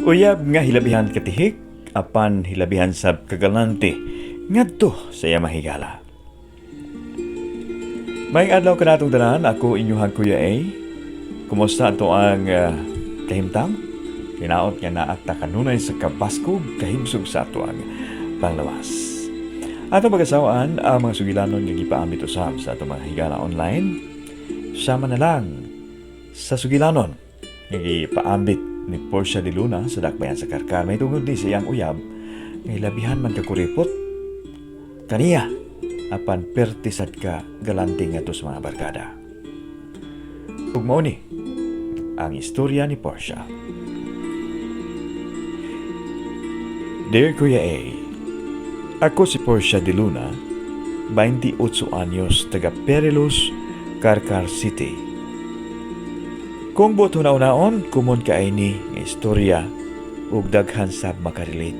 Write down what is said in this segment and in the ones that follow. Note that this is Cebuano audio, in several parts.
Uyab nga hilabihan katihik apan hilabihan sab kagalante ngadto sa iya mahigala. Maayong adlaw kanatong tanan, ako inyuhang Kuya A. Kumusta ato ang kahimtang? Hinaot nga naa ta kanunay sa kabaskog kahimsog sa ato ang panglawas. Ato pag-asawaan ang mga sugilanon nga gipaambit usab sa ato mga higala online. Sama na lang sa sugilanon nga gipaambit ni Portia de Luna sa Dakbayan sa Karkar. May tungod ni sa iyang uyab nga hilabihan man kakuripot kaniya apan perti sad ka galante ngadto sa mga barkada. Ug mao ni ang istorya ni Portia. Dear Kuya A, ako si Portia de Luna, 28 anyos, taga Perilos, Carcar City. Kung buot hunahunaon, common kaayo ni nga istorya ug daghan sab makarelate.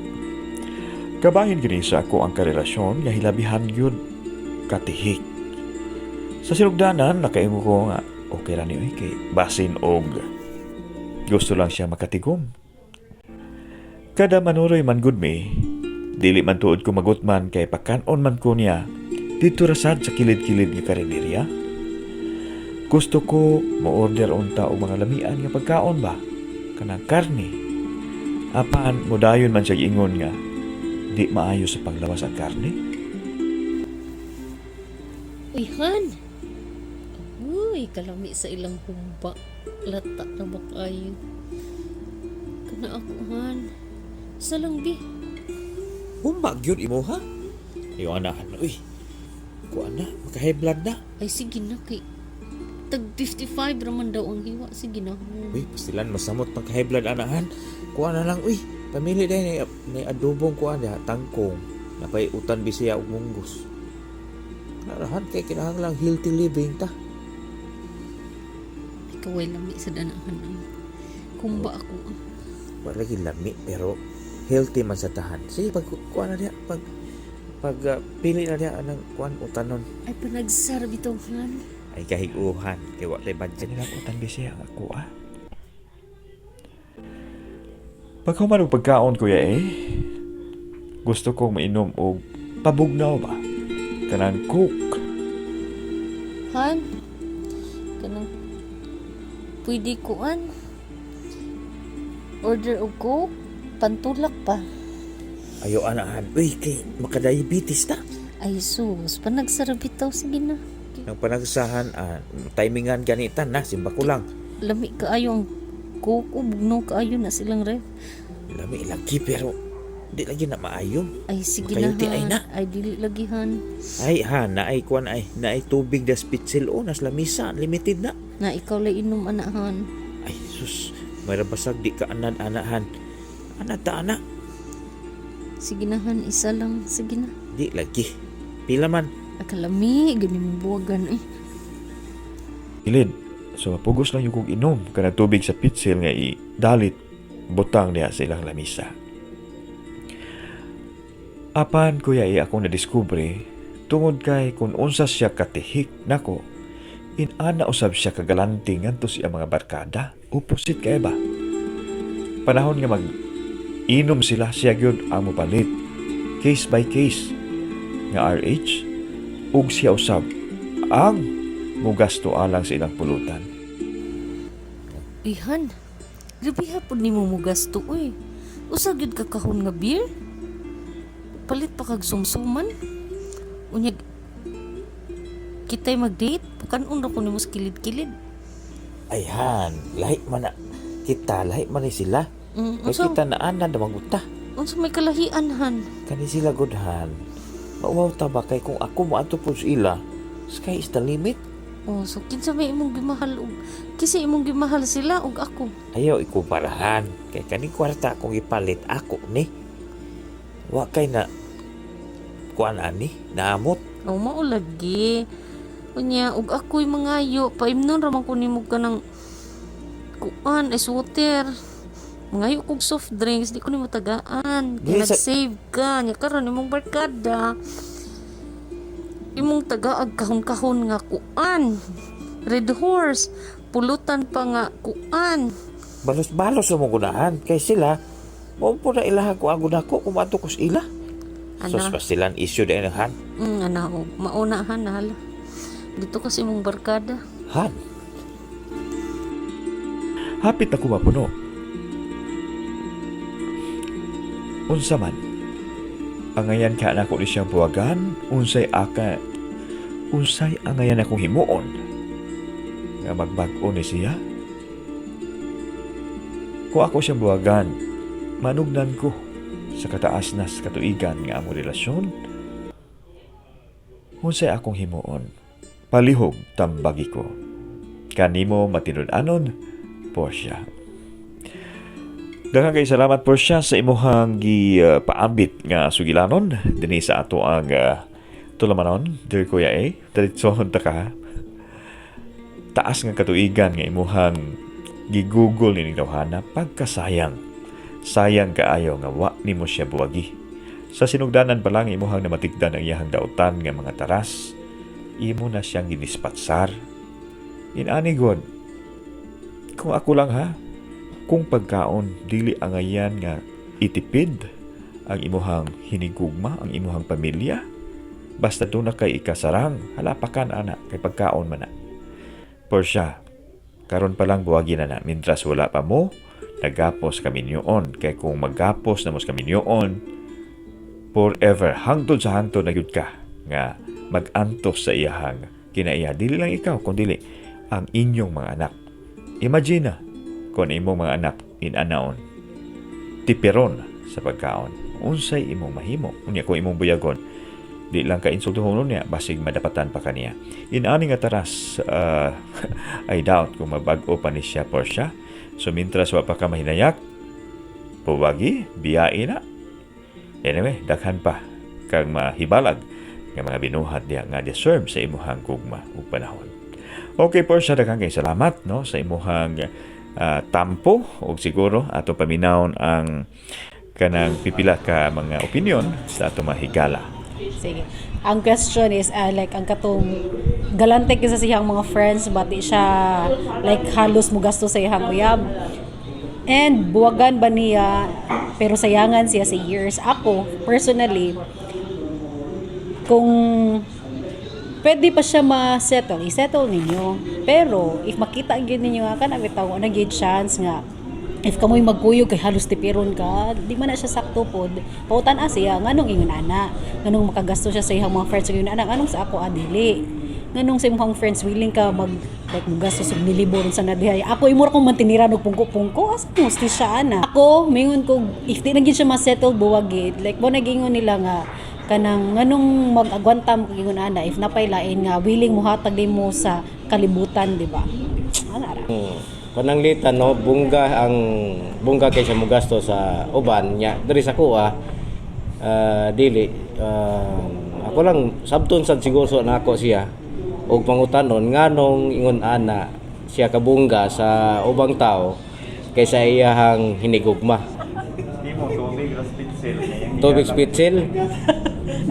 Kabahin kini sa ako ang karelasyon nga hilabihan gyud katihik. Sa sinugdanan, nakaingon ko nga okay ra ni oy kay basin og gusto lang siya makatigom. Kada manuroy man gud mi, dili man tuod ko magutman kay pakanon man ko niya dito ra sad sa kilid-kilid nga karinderya. Gusto ko mo-order unta og mga lamian nga pagkaon ba, kanang karne. Apan modayon man siya ingon nga di maayo sa panglawas ang karne. Uy, Han! Uy, kalami sa ilang humba. Lata na ba kayo? Kana ako, Han. Isa lang, bi. Humba gyud imo ha? Iyo anahan uy. Kuan na, maka-high blood na. Ay, sige na, kay tag 55 raman daw ang hiwa. Sige na, Han. Uy, pastilan masamot pag high blood anahan. Kuan na lang uy. Pamili dahil ni adobong kuan diha tangkong. Napay utan bisaya ug munggos. Narahan kay kinahanglang healthy living ta. Ikaw ay lami sa danahan. Ay. Kumba ako, ah. Wala lagi lami pero healthy man sa tahan. Sige pag kuan na diha pag pag pili na diha anang kuan utanon. Ay, panagsara bitaw, Han. Ay kahiguhan kay wa tay budget. Kanila utan bisaya ang ako ah. Paghuman og pagkaon, Kuya eh, gusto kong mainom og pabugnaw ba? Kanang Coke. Han, kanang pwede kuan. Order og Coke, pantulak pa. Ayo anahan. Uy kay makadiabetes ta. Ay sus, panagsara bitaw, sige na. Nang panagsahan, timingan ganitan na, simba ko lang. Lami kaayo ang Coke, o bugnaw kaayo na silang ref. Lami lagi pero di lagi na maayo. Ay sige na, Makayuti ay Han. na. Ay dili lagi, Han. Ay ha, naay kuan ay, naay tubig das pitsil o nas lamisa, limited na. Na ikaw lay inom ana, Han. Ay sus, may rabasag di ka anad anahan. Anad ta ana. Sige na, Han, isa lang, sige na. Di lagi. Pila man. Akalami, gani mong buwagan eh. Ilid. So mapugos lang yung kong inom kanang tubig sa pitsil nga i-dalit butang niya sa ilang lamisa. Apan kuya eh, akong nadiskubre tungod kay kung unsa siya katihik nako, inana usab siya kagalante ngadto sa iyang mga barkada. Opposite kay ba? Panahon nga mag inom sila, siya gyud ang mopalit. Case by case nga RH ug siya usab ang mugasto alang sa ilang pulutan. Uy, Han, grabe hapon nimo mo gasto uy. Usa gyud ka kahon nga beer? Palit pa kag sumsuman. Unyag kitay mag-date, pukan-on ra ko nimo sa kilid-kilid. Ay han, lahi man na. Kita, lahi man ni sila. Kay Unsa, kita na anad na maguta. Unsa may kalahian, Han? Kani sila gudhan. Mauwaw ta ba kay kung ako moadto po sa ila, sky is the limit. Oh, so kinsa may imong gimahal og kinsa imong gimahal, sila og ako? Ayaw ikumparahan. Kay kaning kwarta akong ipalit ako ni. Wa kay na kuan ani, naamot. Oh, mao lagi. Unya og ako'y mangayo, paimnon ra man ko nimo kanang kuan ay water. Mangayo kog soft drinks, di ko nimo tagaan. Kay nag-save ka, nya karon imong barkada. Imong tagaag kahon-kahon nga kuan. Red Horse, pulutan pa nga kuan. Balos-balos mo gunahan kay sila Mao po na ilaha ko ang nako kung maadto ko sa ila. Ana. Sus, pastilan issue dahil han. Ana, oh, mauna han, hala. Dito kasi mong barkada. Han. Hapit ako mapuno. Unsa man, angayan ka nako ni siyang buwagan, unsay aka, unsay angayan akong himuon, nga magbag-o ni siya. Kung ako siyang buwagan, manugnan ko sa kataas na sa katuigan nga among relasyon. Unsay akong himuon, palihog tambagi ko. Kanimo matinud-anon, Portia. Daghang kay salamat, Portia, sa imuhang gi paambit nga sugilanon dinhi sa ato ang tulamanon, dear Kuya A. Diretsohon ta ka. Taas nga katuigan nga imuhang gigugol ni tawhana, pagkasayang. Sayang kaayo nga wa nimo siya buwagi. Sa sinugdanan pa lang imuhang namatigdan ang iyahang dautan nga mga taras, imo na siyang gidispatsar. Inani god, kung ako lang ha, kung pagkaon dili angayan nga itipid ang imuhang hinigugma, ang imuhang pamilya, basta doon na kay ikasarang, halapakan ana, kay pagkaon man na. Portia, karon pa lang buwagi na na, mintras wala pa mo, nagapos kaminyoon. Kay kung magapos na mo sa kaminyoon, forever, hangtod sa hangtod na gyud ka, nga mag-antos sa iyahang kinaiya. Dili lang ikaw, kundi ang inyong mga anak. Imagine na, kung imong mga anak inanaon, tipiron sa pagkaon, unsay imong mahimo? Unya kung imong buyagon, di lang ka insultuhon niya, basig madapatan pa kaniya. Inani nga taras, I doubt kung mabag-o pa ni siya, Portia. So mintras wa pa ka mahinayak, puwagi, biyai na. Anyway, daghan pa kang mahibalag nga mga binuhat diha nga deserve sa imuhang gugma ug panahon. Okay, Portia, daghang kay salamat, no, sa imuhang tampo ug siguro ato paminawon ang kanang pipila ka mga opinion sa ato mahigala. Sige. Ang question is, like, ang katong galante kisa sa iyang mga friends, but di siya, like, halos mo gasto sa iyang uyab. And buwagan ba niya, pero sayangan siya sa years. Ako, personally, kung pwede pa siya ma-settle, i-settle ninyo. Pero, if makita gyud ninyo nga kana bitaw na gyud chance nga if kamoy magkuyog kay halos tipiron ka, di man na siya sakto pod. Pautan-a siya, nganong ingon ana? Nganong makagasto siya sa iyang mga friends ingon ana, nganong sa ako adili? Nganong sa imong friends willing ka mag like mugastos og nilibor sa nadihay? Ako imo ra kong mantiniran og pungko-pungko, asa mo sti siya ana? Ako mingon ko if di na gyud siya ma-settle, buwagi. Like mo nagingon nila nga kanang nganong mag-agwanta mo kag ingon ana if napay lain nga willing mohatag nimo sa kalibutan, di ba? Ana ra. Pananglitan, no, bungga ang bungga kay siya mogasto sa uban nya diri sa kuha, dili. Ako lang sabton sad siguro na ako siya og pangutanon nganong ingon ana siya kabungga sa ubang tao kaysa iyahang hinigugma. Tubig spitzel.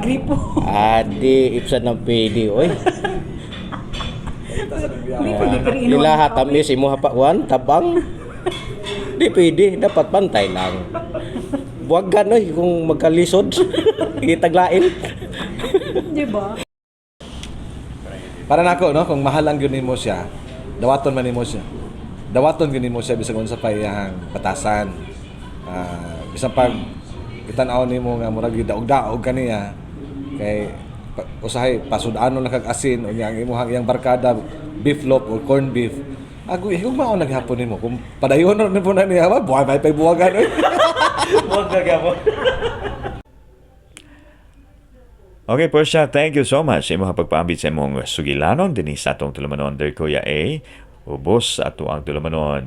Gripo. Adi ipsan ng PD oy. Ilaha tamis imo pa kwan tabang. Di pwede, dapat pantay lang. Buwagan oy kung magkalisod. Gitaglain. Di ba? Para nako, no, kung mahal lang gyud nimo siya, dawaton man nimo siya. Dawaton gyud nimo siya bisag unsa pa iyang batasan. Bisan pag gitan-aw nimo nga murag gidaog-daog kaniya kay usahay pasud-anon lang kag asin, unya ang imuhang iyang barkada beef loaf or corn beef. Agoy, kung mao na gihapon nimo, kung padayon na po na niya, buhay may pay buwagan oy. Okay, Portia, thank you so much sa imong pagpaambit sa imong sugilanon dinhi sa atong tulumanon, Dear Kuya A. Ubos sa ato ang tulumanon,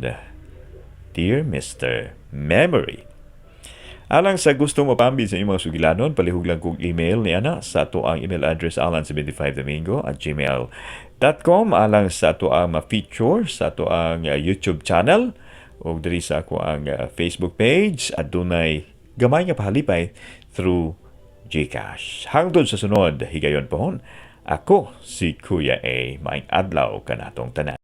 Dear Mr. Memory. Alang sa gusto mo paambit sa imong mga sugilanon, palihog lang kong email ni ana sa ato ang email address alan75domingo@gmail.com. Alang sa ato ang ma-feature sa ato ang YouTube channel o diri sa ako ang Facebook page, adunay gamay nga pahalipay through GCash. Hangtod sa sunod, higayon pohon. Ako si Kuya A. Maayong adlaw kanatong tanan.